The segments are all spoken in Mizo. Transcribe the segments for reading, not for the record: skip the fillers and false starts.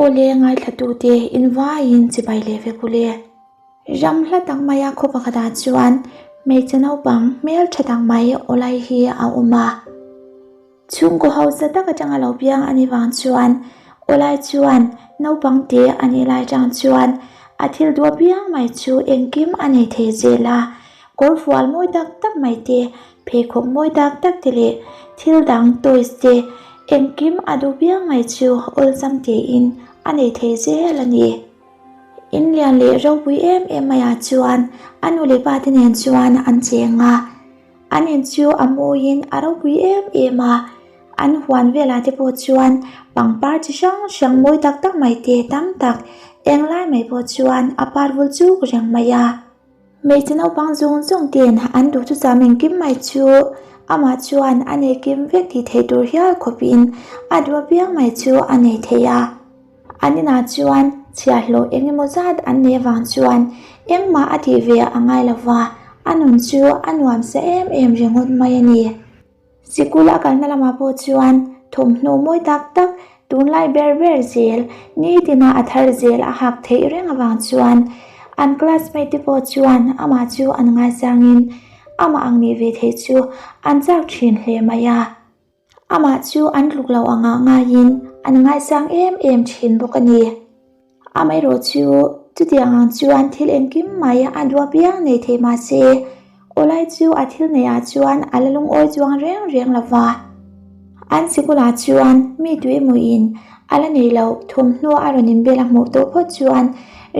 Aw le ngaithlatute in vaiin chibai leh vek u le. Ram hla tak maia khaw pakhatah chuan hmeichhe naupang hmel tha tak mai awlai hi a awm a. Chhungkaw hausa tak atanga lo piang a nih vang chuan awlai chuan naupang te a nih lai tang chuan a thil duh apiang mai chu engkim a nei thei zel a. Kawr fual mawi tak tak mai te, pheikhawk mawi tak tak te leh thil dang toys te engkim a duh piang mai chu awlsam tein a nei thei zel a ni. In lian leh ropui em em maiah chuan a nu leh pa te nen chuan an cheng a, an in chu a mawiin a ropui em em a, an huan velah te pawh chuan pangpar chi hrang hrang mawi tak tak mai te tam tak englai mai pawh chuan a par vul chuk reng mai a. Hmeichhe naupang zawng zawng ten an duh chu cham engkim mai chu amah chuan a nei kim vek tih theih tur hial khawpin a duh apiang mai chu a nei thei a. An inah chuan chhiahhlawh eng emaw zat an neih avang chuan engmah a tih ve a ngai lo va, a nun chu a nuam sa em em ringawt mai a ni. Sikul a kalna lamah pawh chuan thawmhnaw mawi tak tak tunlai ber ber zel nitina a thar zel a hak theih reng avang chuan an classmate te pawh chuan amah chu an ngaisangin amah ang nih ve theih chu an chak thin hle mai a. Amah chu an tluk lo angah ngaiin an ngaisang em em thin bawk a ni. Amaherawh chu chutiang ang chuan thil engkim mai a duah piang nei thei mah se, awlai chu a thil neihah chuan a la lungawi chuang reng reng lo va. An sikulah chuan mi tuimuin a la nei loh thawmhnaw a rawn inbel a hmuh tawh phawt chuan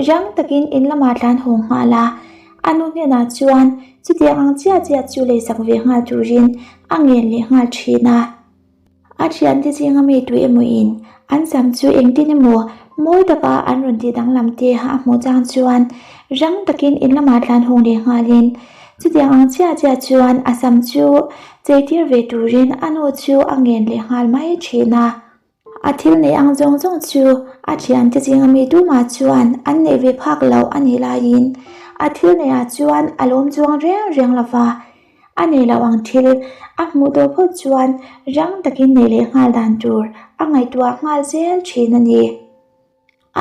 rang takin in lamah tlan haw nghal a, a nu hnenah chuan chutiang ang chiah chiah chu leisak ve nghal turin a ngen leh nghal thin a. A thiante zinga mi tui emaw in an sam chu engtin emaw mawi taka an rawn tih danglam te a hmuh chang chuan rang takin in lamah tlan hawng leh nghalin chutiang ang chiah chiah chuan a sam chu chei tir ve turin a nu chu a ngen leh nghal mai thin a. A thil neih ang zawng zawng chu a thiante zinga mi tumah chuan an neih ve phak loh a nih laiin a thil neihah chuan a lawm chuang reng reng lova. A nei loh ang thil a hmuh tawh phawt chuan rang takin neih leh nghal dan tur a ngaihtuah nghal zel thin a ni.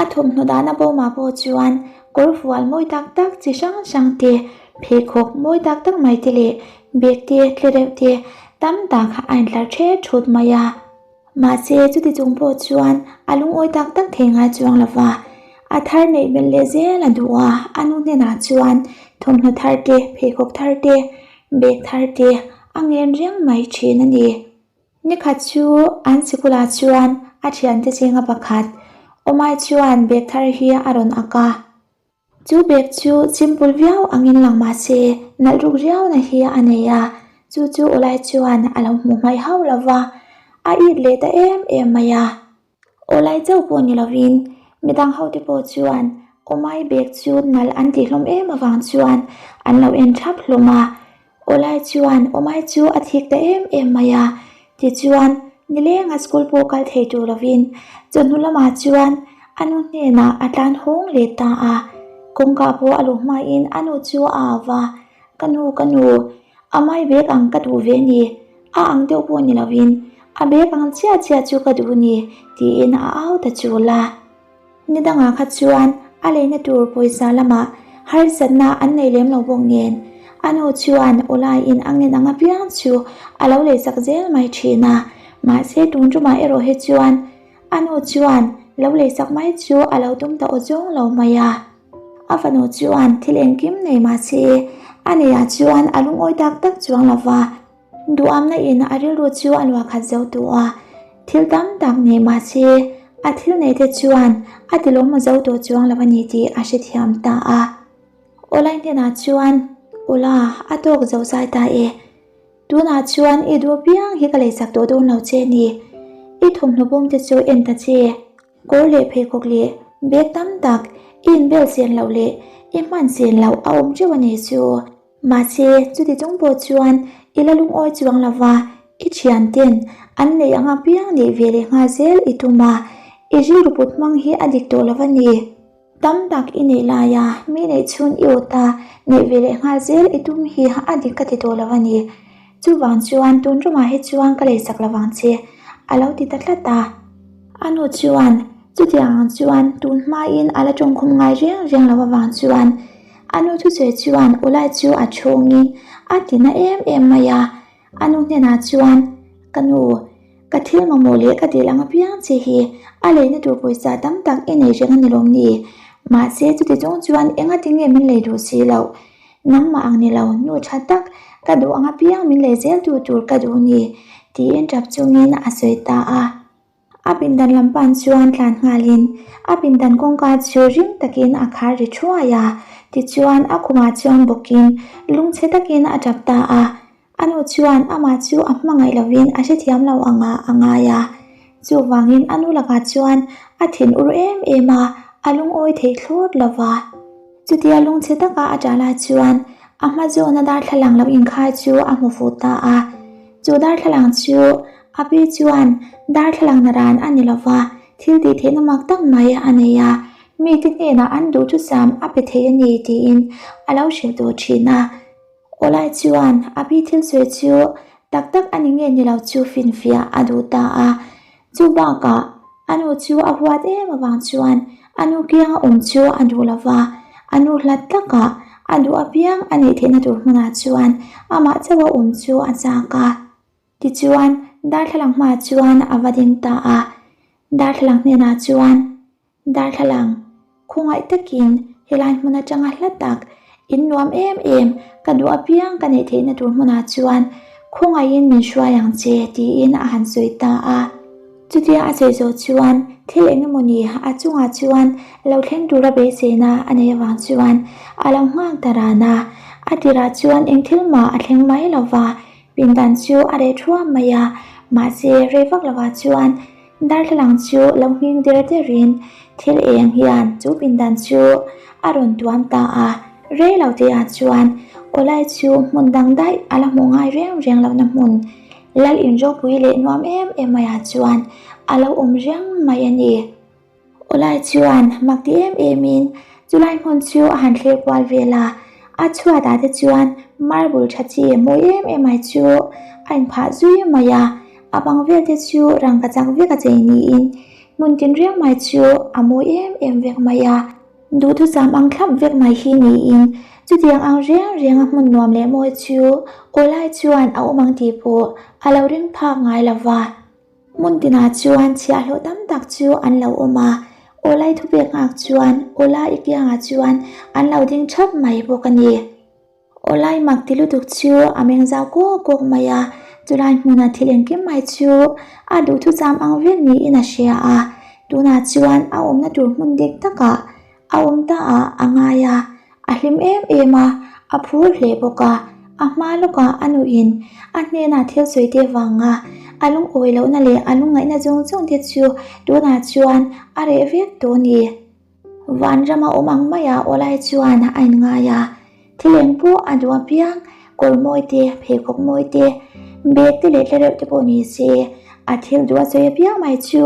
A thawmhnaw dahna bawmah pawh chuan kawr fual mawi tak tak chi hrang hrang te, pheikhawk mawi tak tak mai te leh bag te, tlereuh te tam tak a intlar thet thut mai a. Mahse chuti chung pawh chuan a lungawi tak tak thei ngai chuang lo va, a thar neih belh leh zel a duh a, a nu hnenah chuan thawmhnaw thar te, pheikhawk thar te, bag thar te a ngen reng mai thin a ni. Nikhat chu an sikulah chuan a thiante zinga pakhat Awmai chuan bag thar hi a rawn ak a. Chu bag chu simple viau angin lang mah se nalh ruk riauna hi a nei a, chu chu Awlai chuan a lo hmuh hmaih hauh lo va, a it leh ta em em mai a. Awlai chauh pawh ni lovin midang hote pawh chuan Awmai bag chu nalh an tih hlawm em avang chuan an lo en thap hlawm a. Awlai chuan Awmai chu a thik ta em em mai a, tichuan nilenga school pawh kal thei tur lovin chawhnu lamah chuan a nu hnenah a tlan hawng leh ta a, kawngka pawh a luh hmain a nu chu a au va, Ka nu, ka nu, Amai bag ang ka duh ve ni, a ang deuh pawh ni lovin a bag ang chiah chiah chu ka duh ni tiin a au ta chul a. Ni dangah kha chuan a leina tur pawisa lamah harsatna an nei lem lo bawk nen a nu chuan Awlaiin a ngen ang apiang chu a lo leisak zel mai thin a, mahse tun tumah erawh hi chuan a nu chuan lo leisak mai chu a lo tum ta aw zawng lo mai a. A fanu chuan thil engkim nei mahse a neiah chuan a lungawi tak tak chuang lo va, Duhamna in a rilru chu a luah khat zo tawh a, thil tam tak nei mah se a thil nei te chuan a ti lawm zo tawh chuang lo a ni tih a hrethiam ta a. Awlai hnenah chuan, Awla, a tawk zo zai ta e. Tunah chuan i duh apiang hi ka leisak tawh dawn lo che ni. I thawmhnaw bawm te chu en ta che. Kawr leh pheikhawk leh bag tam tak i inbel sen loh leh i hman sen loh a awm teuh a ni chu. Mahse, chuti chung pawh chuan i la lungawi chuang lo va, i thianten an neih ang apiang neih ve leh nghal zel i tum a, i rilru put hmang hi a dik tawh lo a ni. Tam tak i neih laia mi neih chhun i awt a, neih ve leh nghal zel i tum hi a dik ka ti tawh lo a ni. Chuvang chuan tun tumah hi chuan ka leisak lo vang che, a lo ti ta tlat a. A nu chuan. Chutiang ang chuan tun hmain a la tawngkhum ngai reng reng lo avang chuan a nu thusawi chuan Ulai chu a chhungin a ti na em em mai a. A nu hnenah chuan, Ka nu, ka thil mamawh leh ka dil ang apiang che hi a leina tur pawisa tam tak i nei reng a ni lawm ni? Mahse chuti chung chuan enga tinge min lei duh si loh? Nangmah ang ni lo, nu tha tak, ka duh ang apiang min lei zel tu tur ka duh ni, tiin tap chungin a sawi ta a. A pindan lam pan chuan tlan nghalin a pindan kawngka chu ring takin a khar ri thuai a, tichuan a khumah chuan bawkin lungchhe takin a tap ta a. A nu chuan amah chu a hmangaih lovin a hrethiam lo angah a ngai a, chuvangin a nu lakah chuan a thinur em em a, a lungawi thei thlawt lo va. Chutia lungchhe taka a ṭah lai chuan a hma zawna darthlalang lo inkhai chu a hmu fuh ta a. Chu darthlalang chu a pi chuan darthlalang na ran a ni lo va, thil tih theihna mak tak mai a nei a, mite hnenah an duhthusam a pe thei a ni tiin a lo hrilh tawh ṭhin a. Awlai chuan a pi thil sawi chu tak tak a ni nge ni lo chu finfiah a duh ta a. Chu bakah a nu chu a huat em avang chuan a nu kianga awm chu a duh lo va, a nu hlat takah a duh apiang a neih theihna tur hmunah chuan amah chauha awm chu a chak a. Tichuan darthlalang hmaah chuan a va ding ta a, darthlalang hnenah chuan, Darthlalang, khawngaih takin helai hmun atanga hla tak, in nuam em em, ka duh apiang ka neih theihna tur hmunah chuan khawngaihin min hruai ang che tiin a han sawi ta a. Chutia a sawi zawh chuan thil eng emawni a chungah chuan lo thleng tura beiseina a nei avang chuan a lo nghak ta ran a. A tirah chuan eng thil mah a thleng mai lo va, pindan chu a reh thuam mai a, mahse rei vak lovah chuan Darthlalang chu lo nghing der derin thil eng hian chu pindan chu a rawn tuam ta a, rei lo te ah chuan awlai chu hmun dang daih a la hmuh ngai reng reng lohna hmun lal in ropui leh nuam em em maiah chuan a lo awm reng mai a ni. Awlai chuan mak ti em emin chulai hmun chu a han thlir kual vel a, a chhuatah te chuan marble tha chi mawi em em mai chu a inphah zui mai a, a bang vel te chu rangka chak vek a chei niin hmun tinreng mai chu a mawi em em vek mai a, duhthusam ang thlap vek mai hi niin chutiang ang reng reng a hmun nuam leh mawi chu awlai chuan a awm ang tih pawh a lo ring phak ngai lo va. Hmun tinah chuan chhiahhlawh tam tak chu an lo awm a, Awlai thupek nghak chuan Awla i kiangah chuan an lo ding thap mai bawk a ni. Awlai mak ti lutuk chu a meng zau kawk kawk mai a, chulai hmuna thil engkim mai chu a duhthucham ang vek niin a hria a, tunah chuan a awmna tur hmun dik takah a awm ta ah a ngai a, a hlim em em a, a phur hle bawk a, a hma lawkah a nuin a hnenah thil sawi te vanga a lungawi lohna leh a lungngaihna zawng zawng te chu tunah chuan a reh vek tawh a ni. Vanrama awm ang maia awlai chuan a inngai a, thil eng pawh a duh apiang, kawr mawi te, pheikhawk mawi te, bag te leh tlereuh te pawh ni se, a thil duh a sawi apiang mai chu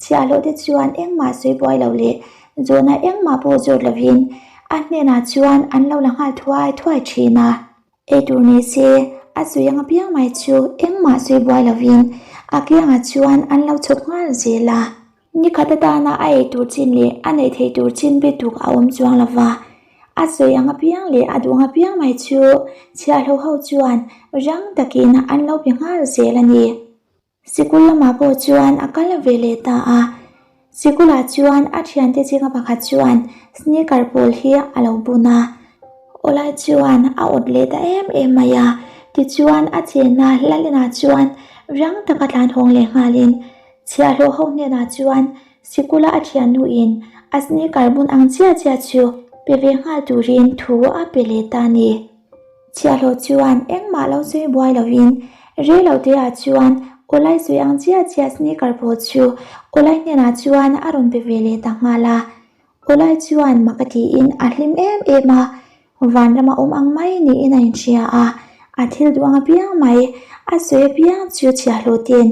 Chhiahhlawh te chuan engmah sawi buai lo leh zawhna engmah pawh zawt lovin a hnenah chuan an lo la nghal thuai thuai thin a. Eitur nei se a sawi ang apiang mai chu engmah sawi buai lovin a kiangah chuan an lo chhawp nghal zel a. Nikhat atana a eitur chin leh a neih theih tur chin bituk a awm chuang lo va, a sawi ang apiang leh a duh ang apiang mai chu chhiahhlawh ho chuan rang takin an lo pe nghal zel a ni. Sikul lamah pawh chuan a kal ve leh ta a, sikulah chuan a thiante zinga pakhat chuan sneaker pawl hi a lo bun a, awlai chuan a awt leh ta em em mai a, tichuan a chenna Lalina chuan rang taka tlan hawng leh nghalin chhiahhlawh ho hnenah chuan sikula a thiannuin a sneaker bun ang chiah chiah chu pe ve nghal turin thu a pe leh ta a ni. Chhiahhlawh chuan engmah lo sawi buai lovin rei lo te ah chuan Awlai sawi ang chiah chiah sneaker pawh chu Awlai hnenah chuan a rawn pe ve leh ta nghal a. Awlai chuan mak a tiin a hlim em em a, vanrama awm ang mai niin a inhria a, a thil duh ang apiang mai, a sawi apiang chu chhiahhlawh ten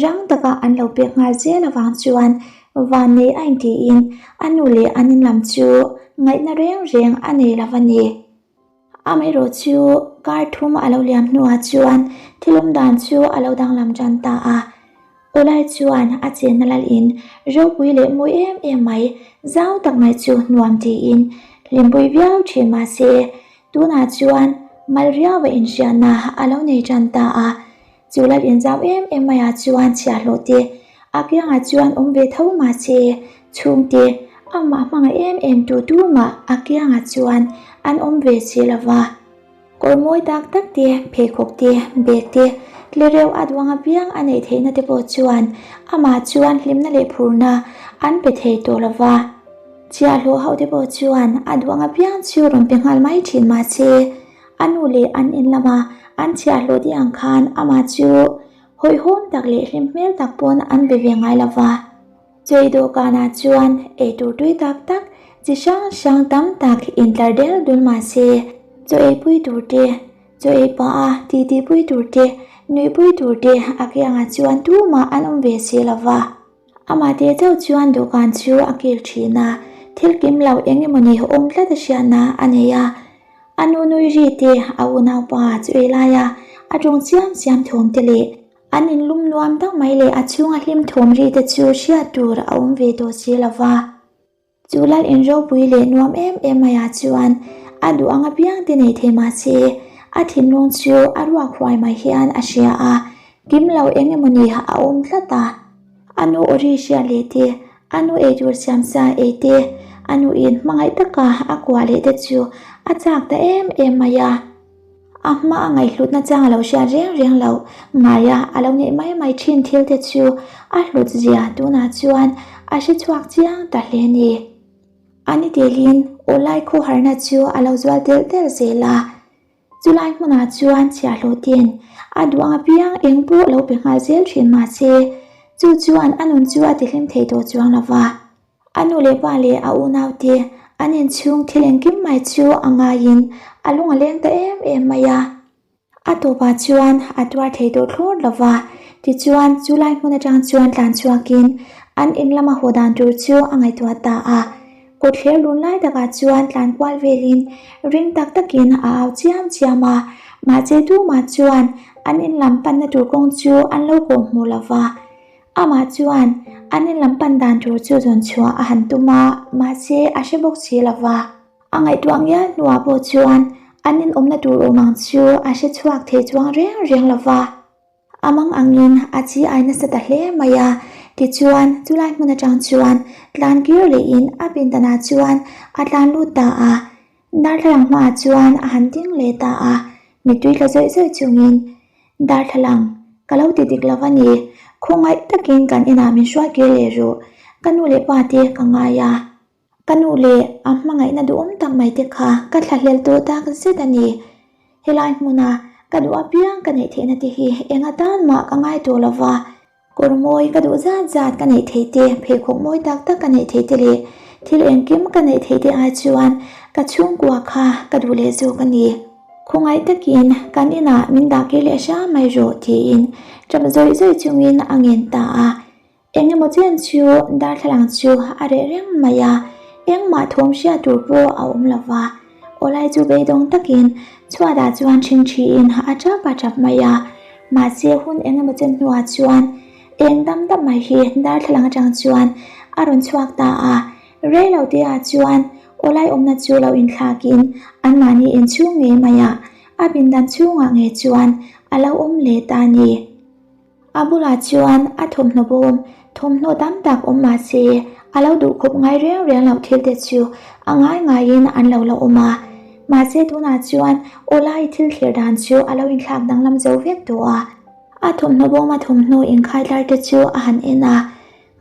rang taka an lo pek nghal zel avang chuan vannei a intiin a nu leh an inlam chu ngaihna reng reng a nei lo a ni. Amaherawh chu kar thum a lo liam hnuah chuan thil awm dan chu a lo danglam tan ta a. Awlai chuan a chenna lal in ropui leh mawi em em mai zau tak mai chu nuam tiin hlimpui viau thin mahse tunah chuan mal riau a inhriatna a lo nei tan ta a. Chu lal in zau em em maiah chuan chhiahhlawh te a kiangah chuan awm ve tho mahse chhungte amah hmangaih em em tu tumah a kiangah chuan an awm ve si lova. Kawr mawi tak tak te, pheikhawk te, bag te, tlereuh a duang apiang a neih theihna te pawh chuan amah chuan hlimna leh phurna an pe thei tawh lo va. Chhiahhlawh ho te pawh chuan a duang apiang chu rawn pe nghal mai thin mahse a nu leh an in lama an chhiahhlawh te ang khan amah chu hawihhawm tak leh hlim hmel tak pawn an be ve ngai lo va. Chei dawhkanah chuan eitur tui tak tak chi hrang hrang tam tak intlar del dul mah se, chaw eipui tur te, chaw ei pah a titipui tur te, nuihpui tur te a kiangah chuan tumah an awm ve si lo va. Amah te chauh chuan dawhkan chu a kil thin a, thil kim lo eng emawni awm tlat a hriatna a nei a. A nu nui ri te, a unaupa chu ei laia a tawng chiam chiam thawm te leh An inlum nuam tak mai leh a chhunga hlim thawm ri te chu hriat tur a awm ve tawh si lo va. Chu lal in ropui leh nuam em em maiah chuan a duh ang apiang te nei thei mah se, a thinlung chu a ruak huai mai hian a hria a, kim lo eng emaw ni a awm tlat a. A nu aw ri hriat leh te, a nu eitur siam sa ei te, a nu in hmangaih taka a kuah leh te chu a chak ta em em mai a. A hma a ngaihhlutna chang a lo hriat reng reng loh ngaia a lo neih mai mai thin thil te chu a hlut zia tunah chuan a hre chhuak chiang ta hle ni. A ni telin awlai khawharna chu a lo zual telh telh zel a, chulai hmunah chuan chhiahhlawhten a duh ang apiang eng pawh lo pe nghal zel thin mahse chu chuan a nun chu a tihlim thei tawh chuang lo va. A nu leh pa leh a unaute an inchhung thil engkim mai chu a ngaiin a lung a leng ta em em mai a. A tawpah chuan a tuar thei tawh thlawt lo va, tichuan chu lai hmun atang chuan tlan chhuakin an in lama haw dan tur chu a ngaihtuah ta a. Kawtthler lun lai takah chuan tlan kual velin ring tak takin a au chiam chiam a, mahse tumah chuan an in lam panna tur kawng chu an lo kawh hmu lo va. Amah chuan an in lam pan dan tur chu zawn chhuah a han tum a, mahse a hre bawk si lo va. A ngaihtuah ngial hnuah pawh chuan an in awmna tur awm ang chu a hre chhuak thei chuang reng reng lo va. A mang angin a chi ai nasa ta hle mai a, tichuan chulai hmun atang chuan tlan kir lehin a pindanah chuan a tlan lut ta a. Darthlalang hmaah chuan a han ding leh ta a, mittui tla zawih zawih chungin, Darthlalang, ka lo ti dik lo a ni, khawngaih takin kan inah min hruai kir leh ru, ka nu leh pa te ka ngai a, ka nu leh a hmangaihna duhawm tak mai te kha ka thlahlel tawh tak zet a ni. Helai hmuna ka duh apiang ka neih theihna te hi eng atan mah ka ngai tawh lo va, Kawr mawi ka duh zat zat ka neih theih te, pheikhawk mawi tak tak ka neih theih te leh thil engkim ka neih theih te ai chuan ka chhungkua kha ka duh leh zawk a ni. Khawngaih takin kan inah min dah kir leh hram mai rawh tiin ṭap zawih zawih chungin a ngen ta a. Eng emaw chen chu darthlalang chu a reh reng mai a, engmah thawm hriat tur pawh a awm lo va. Awlai chu beidawng takin chhuatah chuan ṭhingṭhiin a ṭap a ṭap mai a, mahse hun eng emaw chen hnuah chuan eng dam dam mai hi darthlalang atang chuan a rawn chhuak ta a, rei lo te ah chuan awlai awmna chu lo inthlakin anmahni inchhung ngei maiah a pindan chhungah ngei chuan a lo awm leh ta a ni. A bulah chuan a thawmhnaw bawm, thawmhnaw tam tak awm mah se, a lo duh khawp ngai reng reng loh thil te chu a ngai ngaiin an lo la awm a. Mahse tunah chuan Awlai thil thlir dan chu a lo inthlak danglam zo vek tawh a. A thawmhnaw bawma thawmhnaw inkhai tlar te chu a han en a,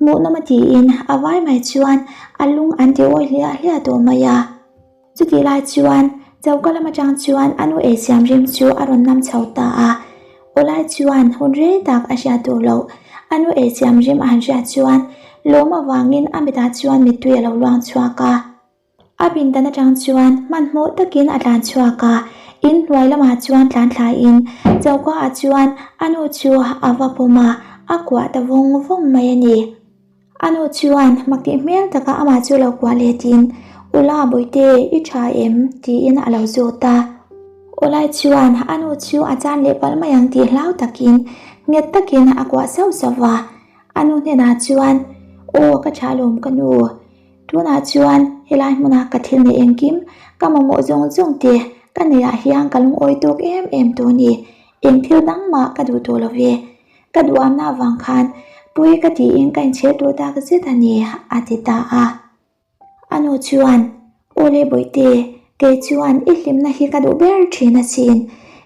hmuhnawm a tiin a vai mai chuan a lung an ti awi hliah hliah tawh mai a. Chutih lai chuan choka lam atang chuan a nu eisiam rim chu a rawn nam chho ta a, Awlai chuan hun rei tak a hriat duh loh. A nu eisiam rim a han hriat chuan lawm avangin a mitah chuan mittui a lo luang chhuak a. A pindan atang chuan hmanhmawh takin a tlan chhuak a, in hnuai lamah chuan tlan thlaiin choka ah chuan a nu chu a va pawm a, a kuah ta vawng vawng mai a ni. A nu chuan mak tih hmel taka amah chu lo kuah letin, Ula Bawihte, i tha em? tiin a lo zawt a. Ulai chuan a nu chu a chan leh palh mai ang tih hlau takin nghet takin a kuah sauh sauh va. A nu hnenah chuan, Aw ka tha lawm ka nu, tunah chuan helai hmuna ka thil neih engkim ka mamawh zawng zawng te ka neihah hian ka lungawi tawk em em tawh a ni, eng thil dang mah ka duh tawh lo ve. Ka duhamna avang khan pui ka tiin ka inchhir tawh tak zet a ni, a ti ta a. A nu chuan, Awle Bawihte, kei chuan i hlimna hi ka duh ber thin asin.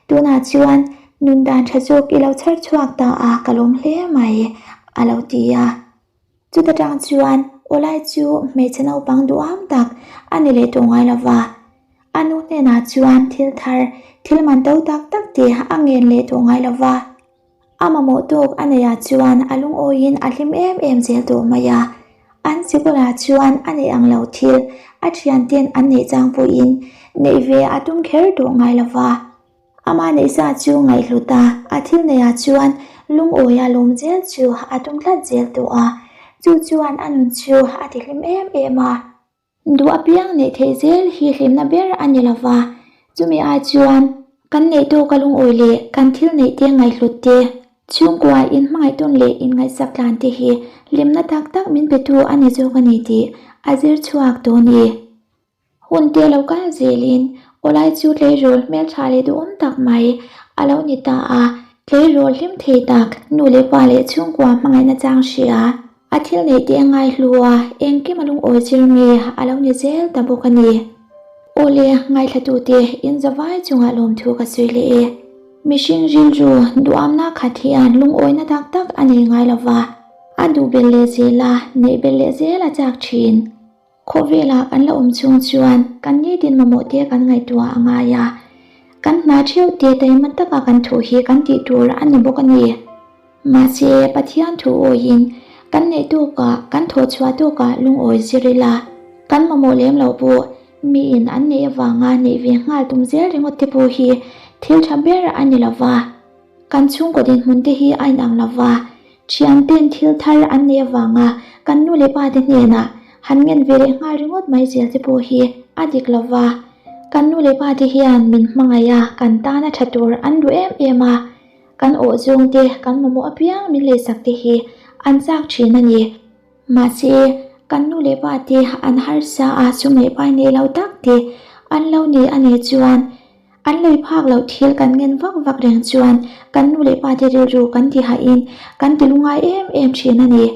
Tunah chuan nun dan tha zawk i lo chhar chhuak ta a, ka lawm hle mai, a lo ti a. Chuta tang chuan Awlai chu hmeichhe naupang duham tak a ni leh tawh ngai lo va. A nu hnenah chuan thil thar, thil man to tak tak te a ngen leh tawh ngai lo va. A mamawh tawk a neihah chuan a lungawiin a hlim em em zel tawh mai a. An sikulah chuan a neih ang lo thil a thianten an neih chang pawhin neih ve a tum kher tawh ngai lo va. Amah neihsa chu ngaihhlut a, a thil neihah chuan lungawia lawm zel chu a tum tlat zel tawh a. Chu chuan a nun chu a tihlim em em a. Duh apiang neih theih zel hi hlimna ber a ni lo va, chumi ai chuan kan neih tawka lungawi leh kan thil neih te ngaihhlut te, chhungkua inhmangaih tawn leh inngaihsak tlan te hi hlimna tak tak min petu a ni zawk a ni tih a zir chhuak tawh a ni. Hun te lo kal zelin awlai chu tleirawl hmeltha leh duhawm tak mai a lo ni ta a, tleirawl hlim thei tak nu leh pa leh chhungkua hmangaihna chang hria. A thil neih te a ngaihlu a, engkim a lungawi chir mi a lo ni zel ta bawk a ni. Awle, ngaithlatute in zavai chungah lawmthu ka sawi leh e. Mihring rilru duhamna khat hian lungawina tak tak a nei ngai lo va, a duh belh leh zel a, neih belh leh zel a chak thin. Khawvelah kan la awm chhung chuan kan nitin mamawh te kan ngaihtuah a ngai a, kan hna theuh te taima taka kan thuh hi kan tih tur a ni bawk a ni. Mahse, Pathian thu awiin kan neih tawkah, kan thawh chhuah tawkah lungawi zir ila, kan mamawh lem loh pawh miin an neih avanga neih ve nghal tum zel ringawt te pawh hi thil tha ber a ni lova. Kan chhungkaw dinhmun te hi a inang lo va, thianten thil thar an neih avanga kan nu leh pa te hnenah han ngen ve leh nghal ringawt mai zel te pawh hi a dik lo va. Kan nu leh pa te hian min hmangaih a, kan tana tha tur an duh em em a, kan awh zawng te, kan mamawh apiang min leisak te hi an chak thin a ni. Mahse, kan nu leh pa te an harsa a, sum leh pai nei lo tak te an lo nei a nih chuan an lei phak loh thil kan ngen vak vak reng chuan kan nu leh pa te rilru kan ti hahin kan ti lungai em em thin a ni.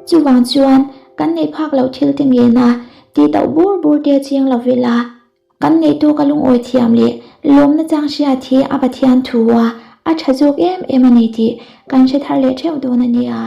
Chuvang chuan kan neih phak loh thil te ngena tih tauh bur bur te ching lo vela. Kan neitu ka lungawi thiam leh lawmna chang hriat hi a Pathian thu a, a tha zawk em em a ni tih kan hre thar leh theuh dawn a nia.